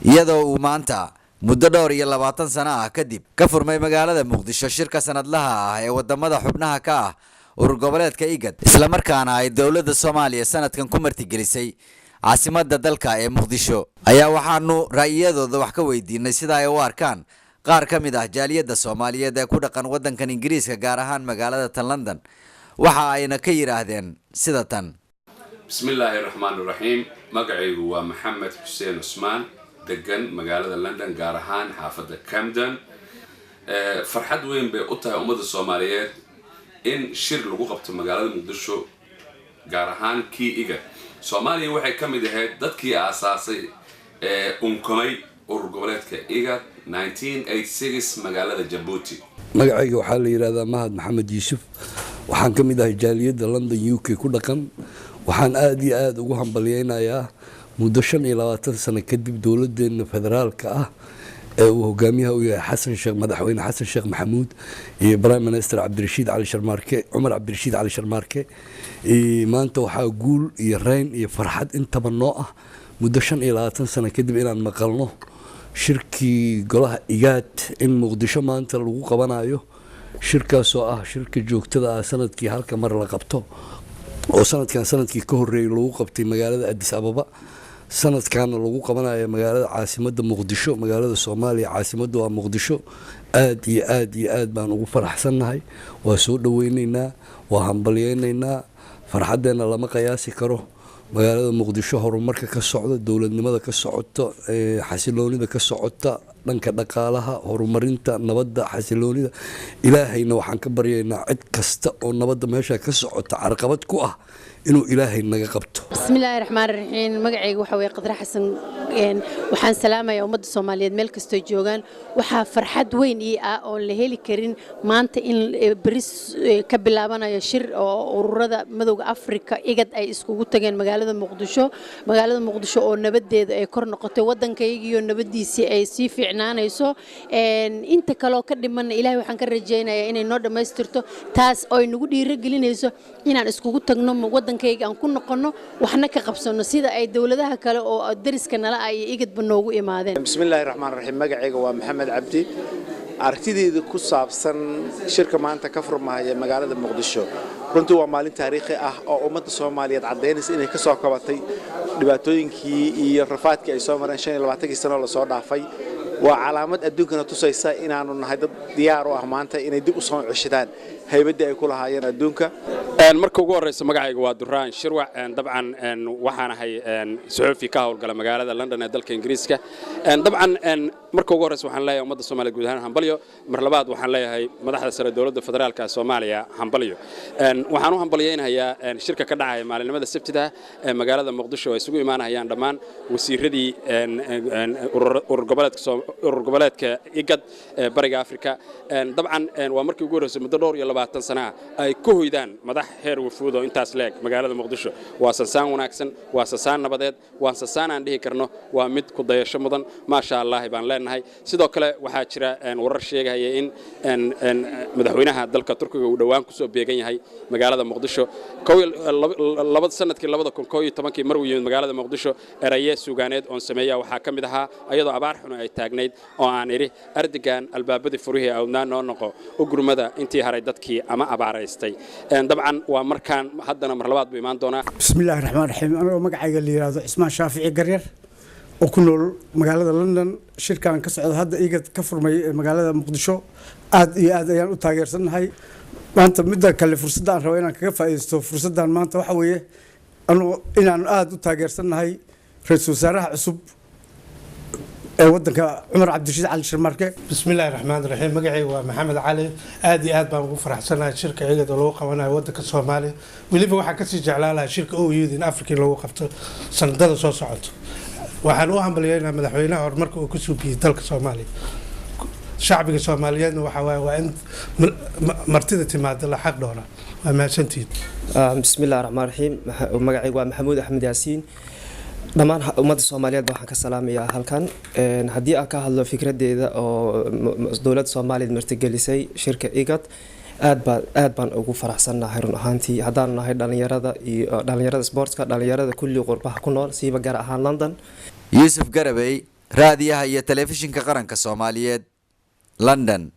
Iyadoo uu maanta muddo dhowr iyo 20 sano ah kadib ka furmay magaalada Muqdisho shirka sanadlaha ah ee wadamada xubnaha ka ah urur goboleedka IGAD, islamarkaana ay dowladda Soomaaliya sanadkan ku martigelisay caasimada dalka ee Muqdisho, ayaa waxaanu ra'yiyadooda wax ka weydiinay sida ay u arkaan qaar ka mid ah jaaliyadda Soomaaliyeed ee ku dhaqan waddankan Ingiriiska, gaar ahaan magaalada tan London. Waxa ayna ka yidhaahdeen sida tan. Bismillaahi raxmaan raxiim. Magacaygu waa Maxamed Xuseen Cusmaan, degan magaalada London, gaar ahaan xaafadda Camden. Farxad weyn bay u tahay ummadda Soomaaliyeed in shir lagu qabto magaalada Muqdisho, gaar ahaan kii IGAD. Soomaaliya waxay ka mid ahayd dadkii aasaasay ee unkamay urur goboleedka IGAD magaalada Jabuuti. Magacayga waxaa la yidhahdaa Mahad Maxamed Yuusuf. Waxaan ka mid ahay jaaliyadda London, UK ku dhaqan. Waxaan aada iyo aada ugu hambalyeynayaa muddo 25 sano kadib dowladdeena federaalka ah ee uu hogaamiyaha u yahay Xasan Sheekh, Madaxweyne Xasan Sheekh Maxamuud iyo Prime Minister Cabdirashiid Cali Sharmaarke, Cumar Cabdirashiid Cali Sharmaarke. Maanta waxaa guul iyo reyn iyo farxad intaba noo ah muddo 25 sano kadib inaan maqalno shirkii golaha IGAD in Muqdisho maanta lagu qabanayo. Shirkaasoo ah shirka joogtada ah, sanadkii halka mar la qabto, oo sanadkan sanadkii ka horreeyay lagu qabtay magaalada Addis Ababa, sanadkaana lagu qabanayo magaalada caasimadda Muqdisho. Magaalada Soomaaliya caasimadda waa Muqdisho. Aad iyo aad iyo aad baan ugu faraxsannahay. Waa soo dhaweynaynaa, waa hambalyeynaynaa. Farxaddeenna lama qiyaasi karo. Magaalada Muqdisho horumarka ka socda, dowladnimada ka socota, xasiloonida ka socota, dhanka dhaqaalaha, horumarinta, nabadda, xasiloonida, Ilaahayna waxaan ka baryaynaa cid kasta oo nabadda meesha ka socota carqabad ku ah inuu Ilaahay naga qabto. Bismillaahi raxmaan raxiim. Magacayga waxa weye Qadre Xasan. Waxaan salaamayaa ummadda Soomaaliyeed meel kastoo joogaan. Waxaa farxad weyn ii ah oon la heli karin maanta in beris ka bilaabanayo shir oo ururada Madowga Afrika, IGAD, ay iskugu tageen magaalada Muqdisho. Magaalada Muqdisho oo nabadeeda ay kor noqotay, waddankaygiiyo nabadiisii ay sii fiicnaanayso, inta kaloo ka dhimanna Ilahay waxaan ka rajaynayaa inay noo dhammaystirto. Taas oo ay nagu dhiirigelinayso inaan iskugu tagno waddankayga, aan ku noqonno, waxna ka qabsanno sida ay dowladaha kale oo dariska nala ah iyo IGADba noogu imaadeen. Bismillaahi raxmaan raxiim. Magacayga waa Maxamed Cabdi. Aragtideyda ku saabsan shirka maanta ka furmahaya magaalada Muqdisho, runtii waa maalin taariikhi ah oo ummadda Soomaaliyeed caddaynaysa inay ka soo kabatay dhibaatooyinkii iyo rafaadkii ay soo mareen 25kii sano lasoo dhaafay. Waa calaamad adduunkana tusaysa inaanu nahay dad diyaar u ah maanta inay dib u soo ceshadaan haybaddii ay ku lahaayeen adduunka. Marka ugu horreysa, magacayga waa Duraan Shirwac. Dabcan waxaan ahay suxufi ka howlgala magaalada London ee dalka Ingiriiska. Dabcan marka ugu horreysa waxaan leeyahay ummadda Soomaaliya guud ahaan hambalyo. Mar labaad waxaan leeyahay madaxda sare dowladda federaalka Soomaaliya hambalyo. Waxaan u hambalyaynayaa shirka ka dhacaya maalinimada Sabtida ee magaalada Muqdisho ay isugu imaanayaan dhammaan wasiiradii urur goboleedka IGAD ee Bariga Afrika. Dabcan waa markii ugu horreysay muddo dhowr iyo 20 sana ah ay ku hoydaan madax heer wafuud oo intaas leeg magaalada Muqdisho. Waa sansaan wanaagsan, waa sansaan nabadeed, waa sansaan aan dhihi karno waa mid ku dayasho mudan. Maasha Allah baan leenahay. Sidoo kale waxaa jira warar sheegaya in madaxweynaha dalka Turkiga uu dhowaan kusoo beegan yahay magaalada Muqdisho. Sanadkii 2011kii mar uu yimid magaalada Muqdisho, eraye suugaaneed oon sameeya waxaa ka mid ahaa, ayadoo abaar xun ay taagnayd, oo aan idhi: "Erdogan, albaabadii furihii awdnaa noo noqo, u gurmada intii haray dadkii ama abaaraystay." Dabcan waa markaan haddana mar labaad buu imaan doonaa. Bismillahi raxmaan raxiim. Anigoo magacayga la yidhaahdo Cismaan Shaafici Garyar oo ku nool magaalada London, shirkan ka socda hadda IGAD ka furmay magaalada Muqdisho aad iyo aad ayaan u taageersannahay maanta. Midda kale, fursadda aan rabo inaan kaga faa'iidaysto fursaddan maanta waxa weeye anu inaan aada u taageersannahay ra-iisul wasaaraha cusub ee waddanka, Cumar Cabdirashiid Cali Sharmaarke. Bismillahi raxmaan raxiim. Magacayga waa Maxamed Cali. Aad iyo aad baan ugu faraxsanahay shirka IGAD oo lagu qabanayo wadanka Soomaaliya. Weliba waxaan kasii jeclaan lahaa shirka OAU in Africa in lagu qabto sanadada soo socoto. Waxaan u hambalyeynaa madaxweynaha horumarka uu ka suubiyey dalka Soomaaliya. Shacbiga Soomaaliyeedna waxa waaye waa in martida timaada la xaq dhoora. Waa mahadsantihiin. Bismillahi raxmaan raxiim. Magacaygu waa Maxamuud Axmed Yaasiin. Dhammaan ummadda Soomaaliyeed waxaan ka salaamayaa halkan. Haddii aan ka hadlo fikradeeda oo dowladda Soomaaliyeed martigelisay shirka IGAD, aad baan ugu faraxsannahay run ahaantii, haddaanu nahay dhalinyarada iyo dhalinyarada sportska, dhalinyarada kulli qurbaha ku nool, siiba gaar ahaan London. Yuusuf Garabey, Raadiyaha iyo Telefishinka Qaranka Soomaaliyeed, London.